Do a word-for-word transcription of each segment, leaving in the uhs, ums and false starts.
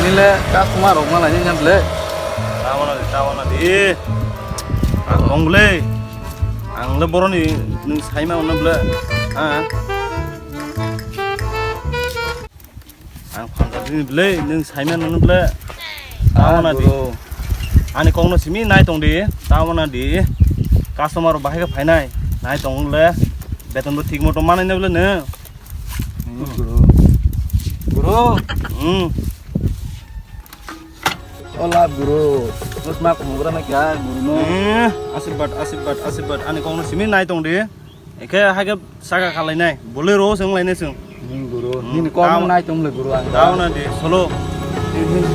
Nile customer rok malai ni nyan le. Tawana di, tawana di. Ang tong le. Ang le boroni nung saima ono ble. Ha? Ang phansa dini ble, nung saima ono ble. Tawana di. Ani kok no simi nai tong di. Tawana di. Customer bahai khe phainai. Nai tong le. Beton bo thik moto manai na ble ne. Hmm, guru. Guru. Hmm. Ola guru. Bosma kumugra na kya guru no? Eh, asirbat, asirbat, asirbat. Ani kok no simi nai tong di. Eke hake saka khalai nai. Bolero seng lai nai seng. Hmm, guru. Hmm, nini kok no nai tong le guru ang. Tawana di, solo. Hmm, hmm.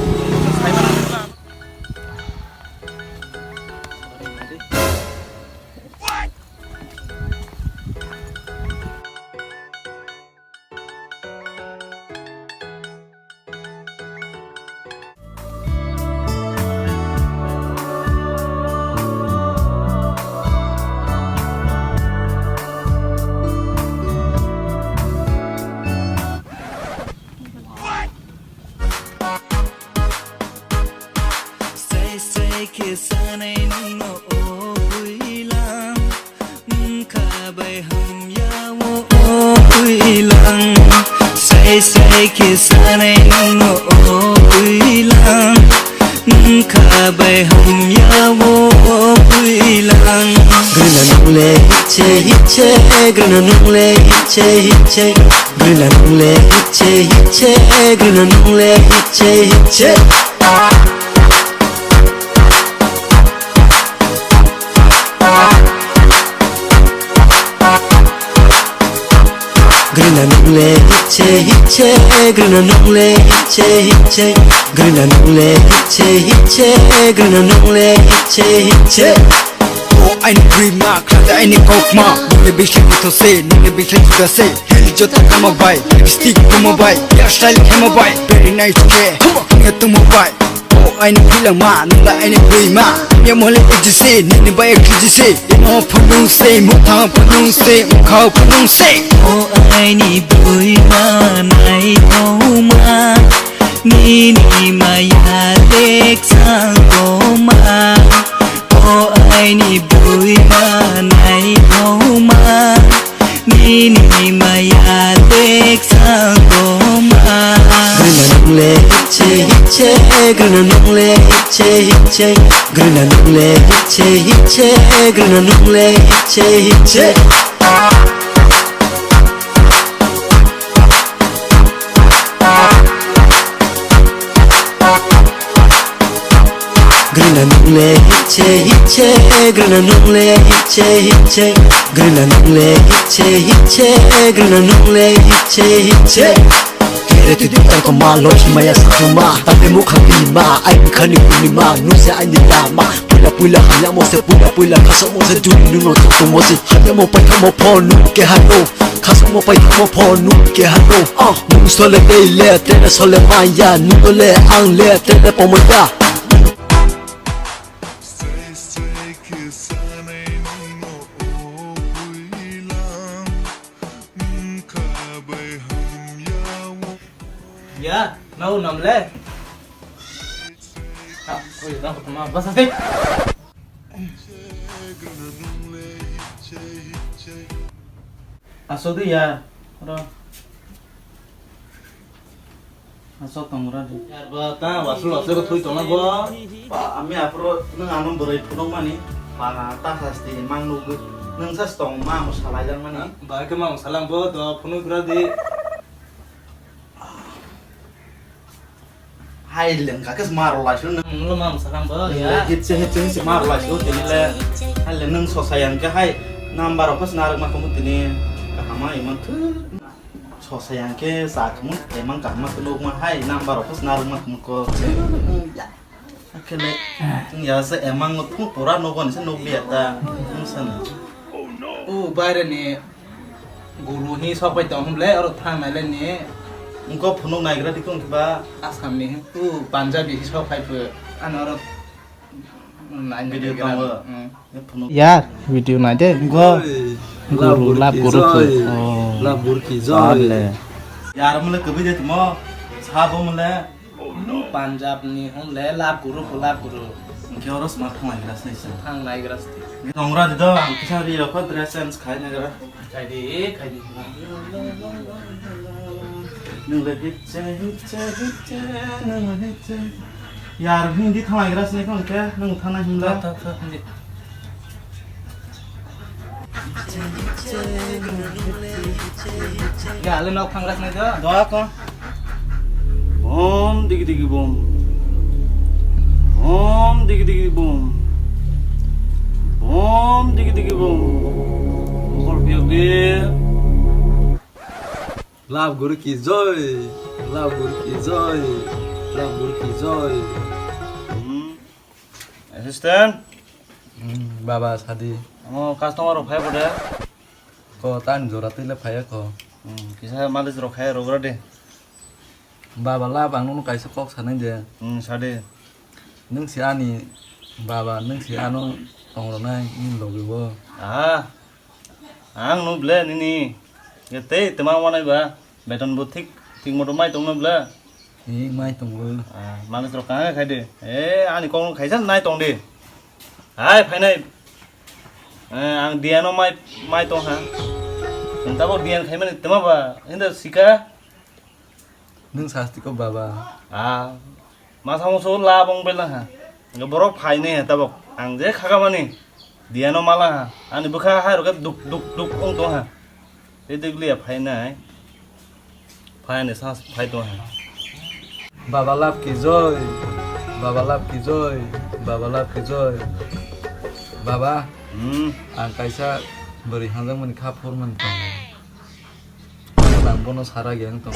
Sai sai khe sanai nungno o bwilang, wngkha bai hamya o, o bwilang. Sai sai khe sanai nungno o bwilang, wngkha bai hamya o, o bwilang. Gana nungle hiche hiche, gana nungle hiche hiche. Gana nungle hiche hiche, gana nungle hiche hiche. Gana nungle hiche hiche, gana nungle hiche hiche. Gana nungle hiche hiche, gana nungle hiche hiche. O aini bwrwi ma, khlai aini kok ma. Nungle bising bwtho se, nungle bising juda se. Hel jota kama bai, lipstick kama bai, hairstyle kama bai. Very nice ke, nge tumo bai. O aini bwrwi ma, nungle aini bwrwi ma. Nge mole ejise, nini bai ejise. Imo phunung se, mukha phunung se, mukha phunung se. O aini bwrwi ma, nai thoma. Nini maya lek sangoma, o aini bwrwi ma nai thoma. Nini maya lek sangoma. Gana nungle hiche hiche, gana nungle hiche hiche. Gana nungle hiche hiche, gana nungle hiche hiche. Gana nungle hiche hiche, gana nungle hiche hiche. Gana nungle hiche hiche, gana nungle hiche hiche. Kere tu di tangko ma, lochi maya sakuma. Tabe mukha bini ma, ai bukhani bini ma, nuse ai ni lama. Puila puila hayamo se, puila puila khasamo se, duni nuno tukumo se. Hayamo paithamo pho nu ke hano, khasamo paithamo pho nu ke hano. Ah, nung sole dei le, tene sole maya, nung le ang le, tene pomaya. Ya, nau nam le. Ah, oi, nang kutuma basa sih. Asok de ya, ro. Asok tong ra de. Yar ba ta wasul wasul ko thui tong na bo. Ba, ami apro nang ano borai phunok mani. Ba ta sasti mang nugwi. Nang sas tong ma mo salai lang mani. Ba ke ma mo salang bo do phunuk ra de. Hai lengka khe maro laisio nang. Nang lo ma mo salang bo ya. Hitse hitse hitse maro laisio tini le. Hai le nang sosa yang khe hai number of narok ma khamu tini kahama iman thu. Sosa yang khe sa khamu emang kahama khe nokma hai number of narokma khamu ko. Akhele ya sa emang thu pura nokon se nokliya ta. Nang sana. O baire ni Guru hi sok pai tong hwnle oro thang nai le ni. Wngkok phunuk naigra di kung ba. Assam ni o Punjabi hi sok pai pho. Ano oro nai video tongo. Hmm. Yar video nai de. Wngkok. Guru lab guru pho. Oh. Lab guru ki joy. Yar mule kwbwi de tmo. Sabo mule. Oh no. Punjab ni hwn le lab guru ko lab guru. Hwnkhe oro sma thang naigra se se. Thang naigra se. Tongra di do, ang kisa ri rokho dress change khai naigra. Khai di, khai di. Nung le hiche, hiche, hiche, nung le hiche. Yar Hindi thang naigra se hwnkhe, nung thang nai himla. Tha, tha, tha, Hindi. Ya, le nok thang ras nai do. Doa ko. Bom digi digi bom. Bom digi digi bom. Bom digi digi bom. Bol piok di. Love guru ki joy. Love guru ki joy. Love guru ki joy. Hmm. Assistant. Hmm, baba sadi. Omo customer rok phai bode. Ko tan jora twi le phaiya ko. Hmm, kisa malis rok khai rok ra de. Baba lab ang nung kaisa kok sanai de. Hmm, sadi. Nung si ani baba, nung si ano tong ronai ni logi bo. Ah, ang nu ble nini. Tei tama wanai ba. Beton bo thik, thik moto mai tong no ble. Ni mai tongo. Ah, malis rok kanga khai de. Eh, ani kok no khaisa nai tong de. Hai, phainai. Eh, ang diano mai, mai tong ha. Ang tabok dian khai mani tema ba, hinda sika. Nung sasti ko baba. Ah, masa musu labong belang ha. Nga borok phainai ha tabok. Ang je khakamani. Diano mala ha. Ani bwkha hai rok duk, duk, duk ong tong ha. Tei deglia phainai. Phainai sa phai tong ha. Baba love ki joy. Baba love ki joy. Baba love ki joy. Baba, hmm, ang kaisa bwrwi hanjakmani kha phurmani tongo. Ang bono sara ge wng tongo.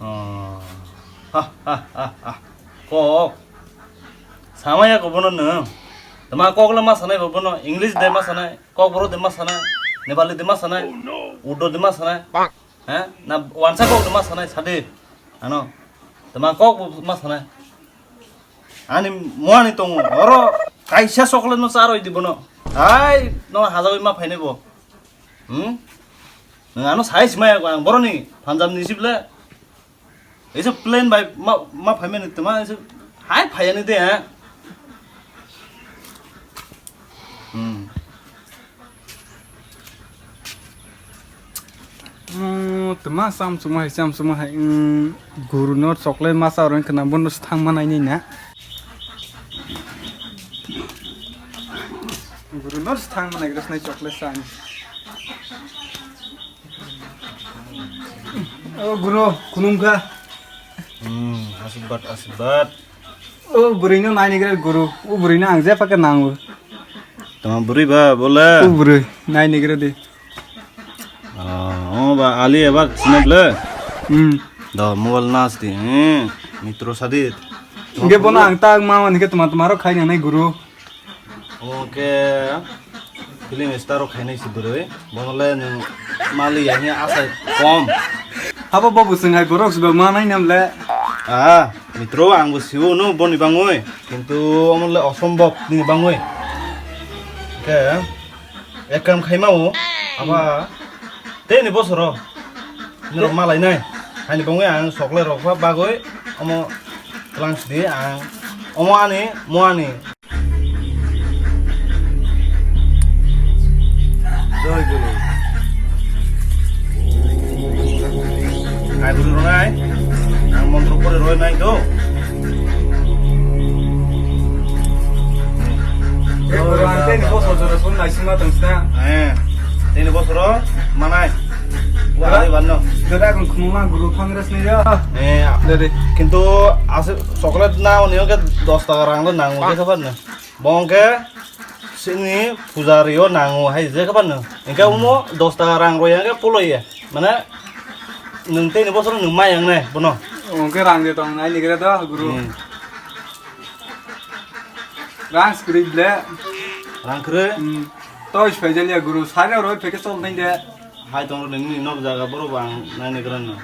Oh. Ha, ha, ha, ha. Kok. Samaya ko bono no. Tama kok le ma sanai bo bono. English de ma sanai. Kokborok de ma sanai, Nepali de ma sanai, Urdu de ma sanai, he? Na wansa kok de ma sanai sadi, ano, tama kok bo ma sanai. Ani muani tongo, oro kaisa chocolate no charoi di bono. Hai, no hajagoi ma phainai bo. Hmm? Nang ano sai simaya ang boroni, Punjab ni sible. Eso plane bai ma, ma phaimani tma eso hai phaiani de, ha? Hmm. Hmm, tma samsuma hai, samsuma hai, hmm, guru no chocolate masa orang kena bonus thang manai ni na. Guru no thang manai gres nai chocolate san. O guru, khunum kha. Hmm, aswk bat, aswk bat. O bwrwino naini gra guru, o bwrwino ang jepha khe nango. Tama bwrwi ba bole? O bwrwi naini gra di. Oh, o ba Ali ebar sina ble? Hmm. Do mobile nas di. Hmm. Mitro sadi. Hingke bono ang tak ma hingke tama tama rok khai nangnai guru. Omo khe film star rok khainai si bwrwi. Bono le nwng mali ya hwnwi asa kom. Abo bo bwswng hai borok si ba manai nam le. Ah, mitro ang bo siwo no boni bangwi. Kintu omo le osombob nini bangwi. Khe ek kam khaima o. Aba tei ni bosoro. Norok malai nai. Haini bangwi ang chocolate rok pha bagwi omo tlang sidi ang. Omo ani, mo ani. Jai Guru. Hai Guru rongai. Ang montro pore roi nai do. Jai Guru, ang tei ni bosor jora sun nai sima tong sna. Eh, tei ni bosoro manai. Wa, Guru, ai banno. Guru, ang khumuma Guru Congress ni yo. Eh, Dede. Kintu ase chocolate na oni oke dos taka rang lo nang oke sabar na. Bongke sini pujario nango hai je kapan no. Engke umo dos taka rang royang ke pulo ye. Mane nwng tei ni bosor nwng mayang ne bono. Engke rang de tong nai ligre do guru. Hmm. Rang script le. Rang kre. Hmm. Toi spesial ya guru. Sare roi peke sol nai de. Hai tong nini nok jaga boro bang nai ne gran no.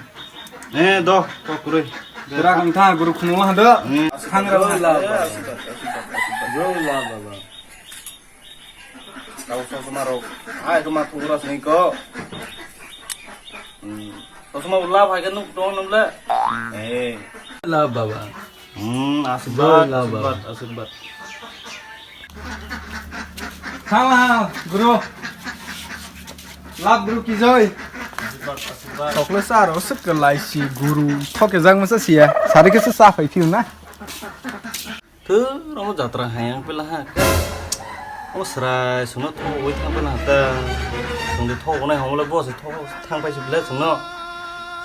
Eh, do, kok kurui. Pura kang tha, guru khunu ha do. Hmm. Thang ra la. Joi la baba. Kau sosma rok. Ai, kau ma thura sini ko. Hmm. Sosma ulla phai ke nuk dong nam le. Eh. Love baba. Hmm, asirbat, Jai love asirbat, baba. Asirbat. Thang ha, guru. Love guru ki jai. Asirbat, asirbat. Chocolate sa aro sik lai si guru. Thoke jang masa siya. Sari ke sa sa phai phiu na. Thwrwngno jatra hai ang pila ha. O srai sungno thogwi thang pila ha ta. Sungdi thogo nai hongole bo se thogo thang pai si bile sungno.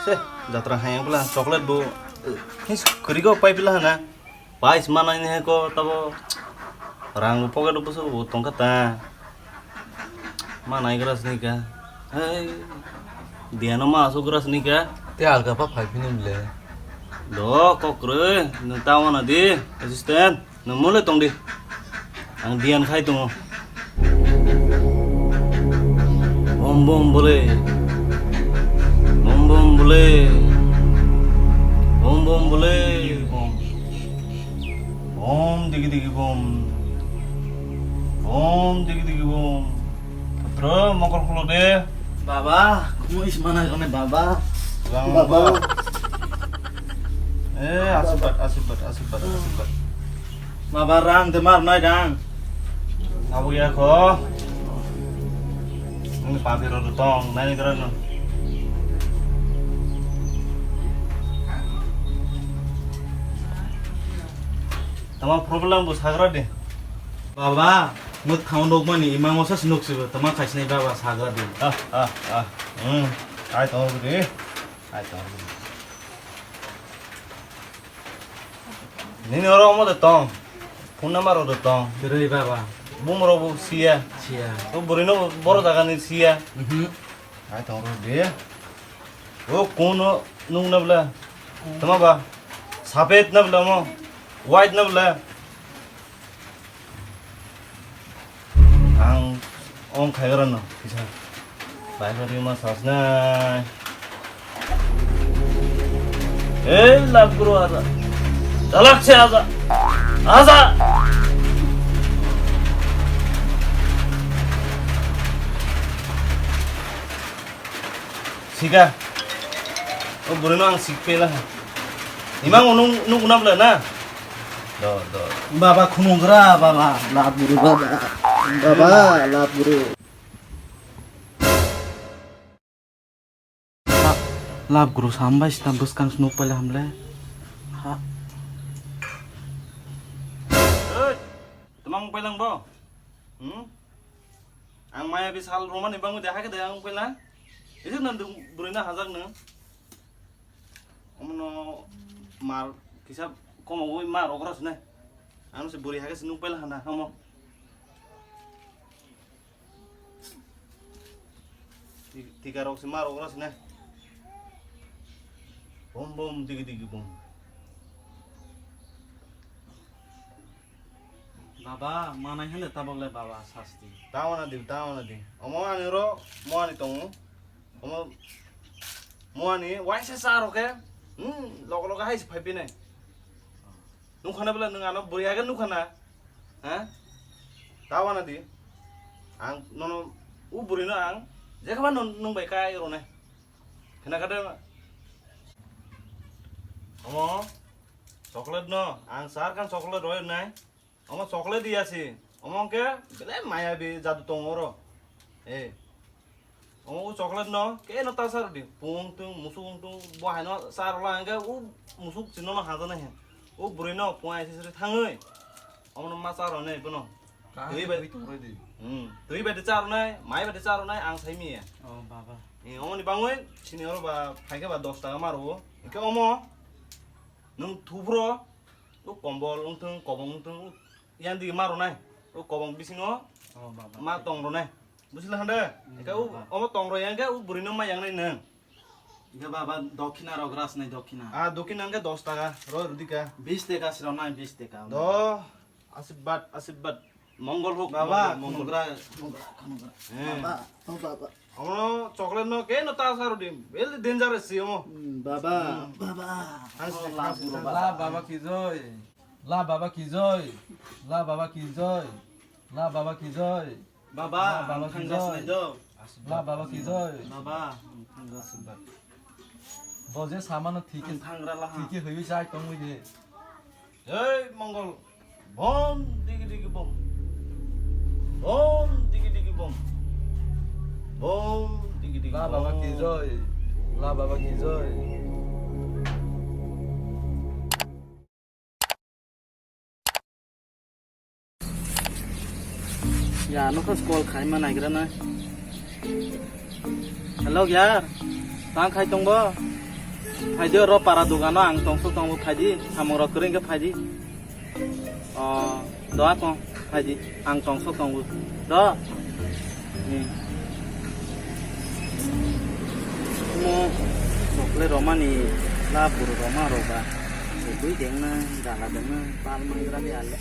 Se jatra hai ang pila chocolate bo. His kwrwi go pai pila ha na. Pai si manai ni hai ko tabo. Rang bo pocket bo se bo tongkha ta. Ma naigra sini ka. Hei. Diano ma asuk gra sini ka. Te alka pa phai phini mle. Do kokroi, nung ta wana di, assistant. Nung mole tong di. Ang dian khai tongo. Bom bom bole. Bom bom bole. Bom bom bole. Bom. Bom digi digi bom. Bom digi digi bom. Putra mokol khulo de. Baba, khumo is mana jone baba. Baba. Eh, asirbat, asirbat, asirbat, asirbat. Baba rang de mar nai dang. Abo ya kho. Ini papi ro tong, nai kira no. Tama problem bo sagra de. Baba, mut khao nokmani imang osa sinok sibo, tama khaisnai baba sagra de. Ah, ah, ah. Hmm. Ai tong de. Ai tong. Nini oro omo de tong. Phone number oro tong. Kwrwi baba. Bumro bo siya. Siya. O buri no boro jaga ni siya. Mhm. Ai tong ro de. O kuno nung na bla. Tama ba. Sapet na bla mo. White na bla. Ang ong khaigra no kisa. Bai khari ma sas nai. Ei lab guru aja. Jalak se aja. Aja. Sika. O buri no ang sik pela. Imang unung nuk unam le na. Do, do. Baba khunungra, baba, lab guru, baba. Baba, lab guru. Lab guru sambai sita bwskang snuk paila hamle. Ha. Oi, temang pailang bo. Hmm? Ang maya bi sal romani bangwi de hake de ang pela. Isi nan du burina hajak nang. Omono mar kisa komo oi mar ogras ne. Ano se buri hake se nuk pela hana omo. Ti-, tika rok se mar ogras ne. Bom bom digi digi bom. Baba, manai hande tabok le baba sasti. Tawana di, tawana di. Omo ani ro, mo ani tongo. Omo, mo ani waisa sa ro ke. Hmm, logo logo hai se phai pinai. Nung khana bela nung ano buri aga nung khana. Ha? Tawana di. Ang nono u buri no ang. Jekha ba nung bai kai ro ne. Khana kade. Omo, chocolate no, ang sar kan chocolate roi nai. Omo chocolate ya si. Omo ke bele maya bi jadu tong oro. Eh. Omo u chocolate no ke no ta sar di. Pung tung, musuk tung, bo hai no sar la ke u musuk chino no ha jana he. U buri no pung ai sisri thangoi. Omo no ma sar ne bono. Twi bai twi tong roi di. Hmm. Twi bai de sar nai, mai bai de sar nai, ang sai mi ya. Oh, baba. Eh, omo ni bangoi, sini oro ba, phaikhe ba dos taka maro. Ke omo, nung thubro, U kombol wngthung, kobong wngthung, yang digi ma rwnai. U kobong bisingo Oh, baba. Ma tong rwnai. Busi la hande? Hmm, Eka u baba. Omo tong rw yang khe u bwrwi no ma yang nai nang. Eka baba, dokhina rok ras nai dokhina. Ah, dokhina hwnkhe dos taka. Roi rwdi ka. Bis teka siro nai, bis teka. Do, asibad, asibad. Mongol hok, baba, mongol, mongol. Khungra, khungra, khungra. Eh. Baba, oh, baba. Omo chocolate no ke no ta saro dim. Bel dangerous si omo. Hmm, baba, hmm. Baba. Hans, oh, Hans, la, Hans. La baba ki joy. La baba ki joy. La baba ki joy. La baba ki joy. Baba, la baba ki joy. La baba ki joy. Baba, thangga sibak. Bo je samano thike, ang thangra laha. Thike hwiwi chai tongwi de. Jai Mongol. Bom digi digi bom. Bom digi digi bom. Bom digi digi bom. La Baba ki joy. La Baba ki joy. Ya, no khas call khai ma naigra na. Hello, yar. Tang khai tong bo? Phai di ro para dogano ang tong so tong bo phai di. Samung rok kwrwi khe phai di. O, do ako phai di. Ang tong so tong bo. Do. Ni. Mo, chocolate romani, la buru roma roba. Bui dengna, dala dengna, pal mangrani ale.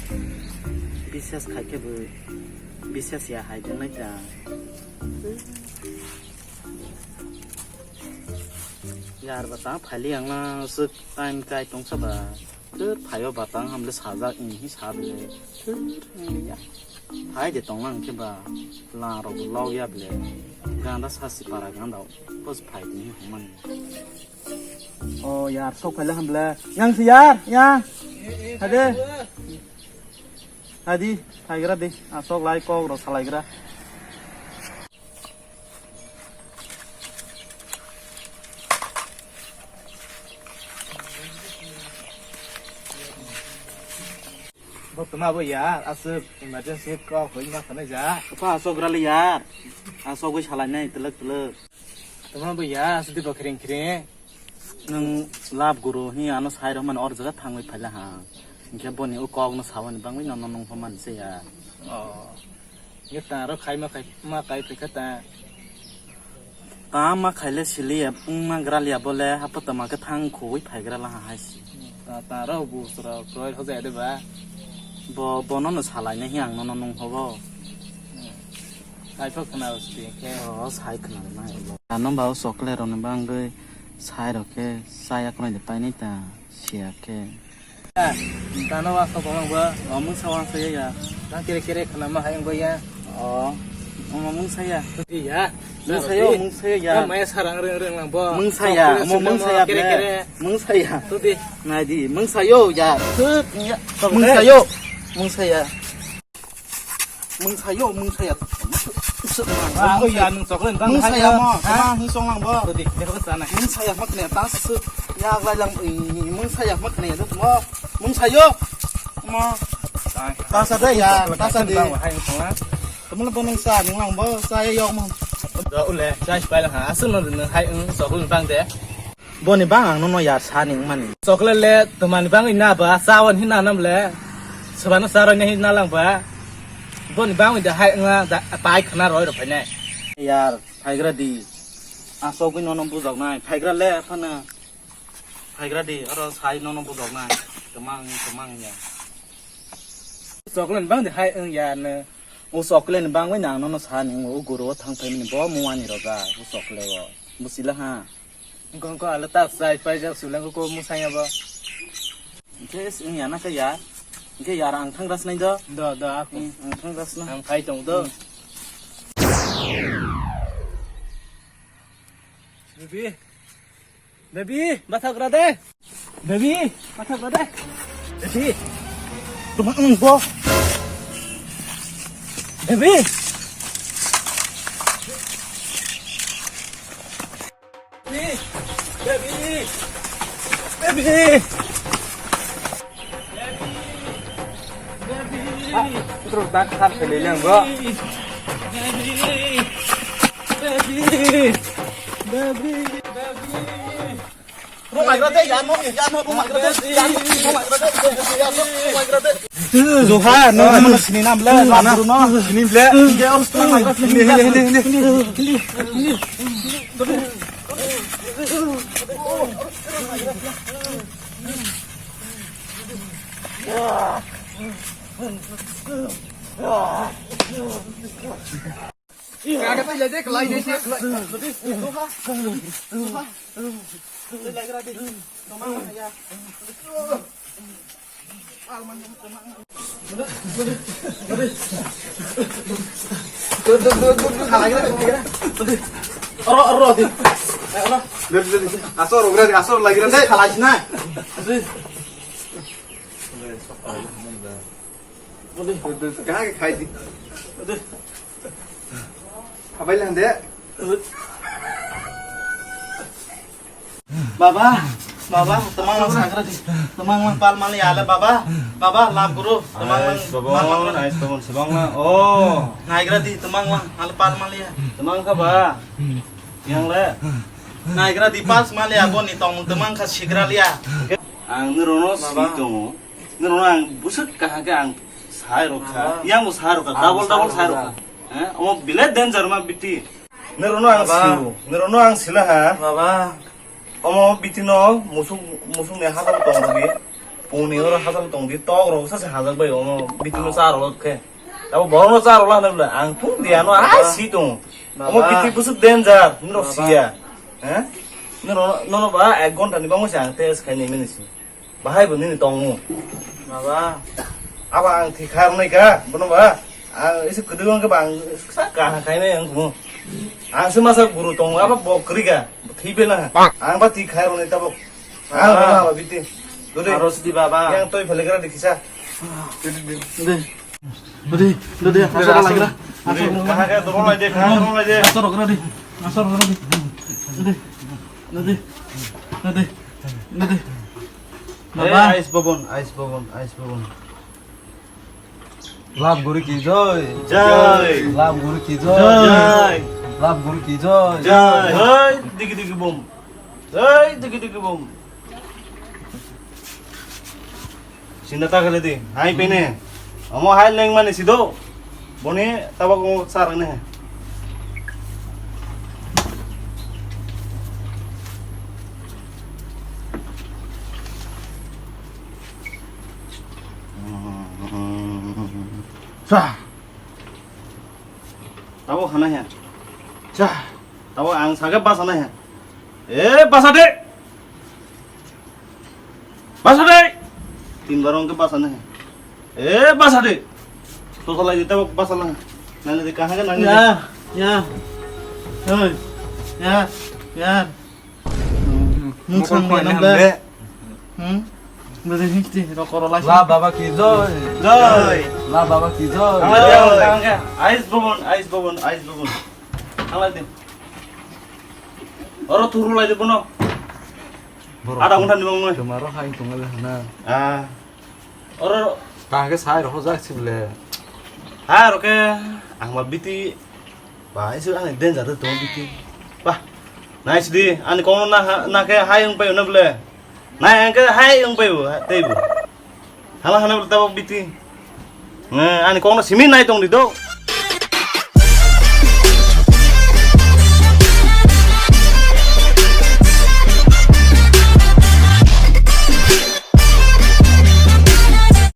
Bises khai khe bui, bises ya hai dengnai ta. Yar ba ta phali ang na suk time kai tong sa ba. Thir phaio batang hamle sajak, ihi sa bile. Thir, ya. Phai de tonglang khe ba, la rok log ya bile. Ganda sasi para ganda, pos phai de ni humani. O yar, sok phaile hamle. Yang si yar, ya. Hade. Hadi, phaigra de. Asok lai kok rok salaigra. Bo tuma bo ya, aswk emergency kok hoi ma khanai ja. Apa asok rali ya. Asok wi salai nai telek telek. Tuma bo ya, aswk di bo kring kring. Nwng lab guru hi ano sai rok mani or jaga thangwi phaila ha. Hinkhe boni o kok no sabani bangwi nono nungkha mani se ya. Oh. Nge ta ro khai ma khai ma kai phaikha ta. Ta ma khaile sili ya, wng ma gral ya bole, hapa tama khe thang khugwi phaigra laha hai si. Ta, ta ro bu sura kroi hoja de ba. Bo, bono no salai na hi ang nono nung hobo. Sai phok khna usti khe. O, sai khna na. Ano ba o chocolate rok ni bangwi sai rok khe chaya khna de pai nai ta siya khe. Tano wa khobong lang ba. O mungsa wa saya ya. Nang kere kere khana ma hayang ba ya. O. Omo mungsa ya. Iya. Mungsa yo, mungsa ya. Maya sarang reng reng lang ba. Mungsa ya, omo mungsa ya, kere kere. Mungsa ya. Tudi. Nai di, mungsa yo ya. Mungsa yo. Mungsa ya. Mungsa yo, mungsa ya. Ah, oh ya, nung chocolate bang. Mungsa ya mo, ha? Tama hi song lang bo. Rodi, deko sana. Mungsa ya mak ne tas. Ya lai lang, mungsa ya mak ne mo. Mungsa yo. Mo. Tas ada ya, tas ada. Bang hai song lang. Kamu lo bonong sa, nung lang bo, sa ya yo mo. Do ule, chai pai lang ha. Asu no no hai ung chocolate bang de. Boni bang ang nono yar sani wngmani. Chocolate le tomani bangwi na ba, chawan hinna nam le. Sobano charoi na hinna lang ba. Boni bangwi da hai wngna da, pai khna roi rok phainai. Yar, phaigra di. Asogwi nono bujoknai. Phaigra le phano. Phaigra di, oro sai nono bujoknai. Kwmang, kwmang ya. Chocolate bang de hai wng ya no. O chocolate bangwi nang nono sani wng o guru o thang phaimani bo muani roga o chocolate o. Buchila ha. Gongko alo tak sai pai jak sulang ko musaya bo. Hingke wng ya na ka ya. Hingke yar ang thang das nai do. Do, do, aku. Hmm, ang thang das na. Ang khai tong do. Baby. Baby, bathak ra de. Baby, bathak ra de. Baby. Tuma ang bo. Baby. Baby. Baby. Baby. Baby. Ah, terus tak tak keliling, Bro. Baby. Baby. Baby. Baby. Bo maigra de, ya no, ya no, bo maigra de, ya no, bo maigra de, ya no, bo maigra de. Joha, no, no, no, sini nam le, nam ru no, sini le. Hindi, oh, sini maigra, sini le. Hindi, hindi, hindi, hindi. Oro, oro, oro. Asor, ugra di, asor lagi rande. Khalai sina. Ode. Ode, ode, kaha ke khai di. Ode. Abai lang de. Baba, baba, temang lang sagra di. Temang lang pal mali ala baba. Baba, lab guru. Temang lang. Ais babon, ais babon, sebang lang. Oh. Naigra di, temang lang, ala pal mali ya. Temang kha ba? Yang le. Naigra di pas mali abo ni tong temang kha sigra liya. Ang ni rono si tongo. Ni rono ang busuk kaha ke ang sai rokha. Baba. Yang bo sai rokha. Double double sai rokha. Eh, omo bile danger ma biti. Ni rono ang siu. Ni rono ang sila ha. Baba. Omo biti no musuk musuk ne hajak tong rodi. Puni oro hajak tong di tok rok sa se hajak bai omo biti no sa rok khe. Tabo borok no cha rwla hwnwi bwle, ang thung di ano, ah, si tongo. Omo biti bwswk danger, norok siya. He? Nono, nono ba ek ghonta ni bangma se ang test khai nai mani si. Bahai bo nini tongo. Baba. Abo ang thwi kha rwnai kha, bono ba. Ang isi kwdwi wng khe ba ang sa kaha khai nai ang thungo. Ang se masa guru tongo, abo bo kwrwi kha, thwi bela. Ang ba thwi kha rwnai tabok. Ang rwna abo biti. Dode. Aro sidi baba. Yang toi phele kra di kisa. Dode. Dodi, dodi, asor asor lagira. Asor kaha ke dorong lai de, kaha dorong lai de. Asor rogra di. Asor rogra di. Dodi. Dodi. Dodi. Dodi. Eh, baba. Ais babon, ais babon, ais babon. Lab guri ki joy. Joy. Lab guri ki joy. Joy. Lab guri ki joy. Joy. Hei, digi digi bom. Hei, digi digi bom. Sinda ta kale di, hai pene. Omo hai leng mani sido. Boni tabak omo sar ne. Sa. Tabo hana ya. Sa. Tabo ang sage basa na ya. Eh, basa de. Basa de! Tin bar wngkhe basa nai. Eh, basa de! Tosa lai de, tabok basa lang. Nani de, kaha khe nani de? Ya, ya. Hoi. Ya, ya. Mung sang de nang de. Hmm? Bade histi, rokoro lai. La baba ki joy. Joy. La baba ki joy. Ang lai de, ang khe. Ais bobon, ais bobon, ais bobon. Ang lai de. Oro turu lai de bono. Borok ada ungkha ni mangno. Tomaro hai tongo le hana. Ah. Oro. Kaham khe sai rokho jak sibole. Ha roke ang ma biti. Ba isu ani danger de tongo biti. Ba. Nice di ani kono na na khe hai ung pai na bole. Nai ang khe hai ung pai bo tei bo. Hala hana bole tabok biti. Nge ani kono simi nai tong di do.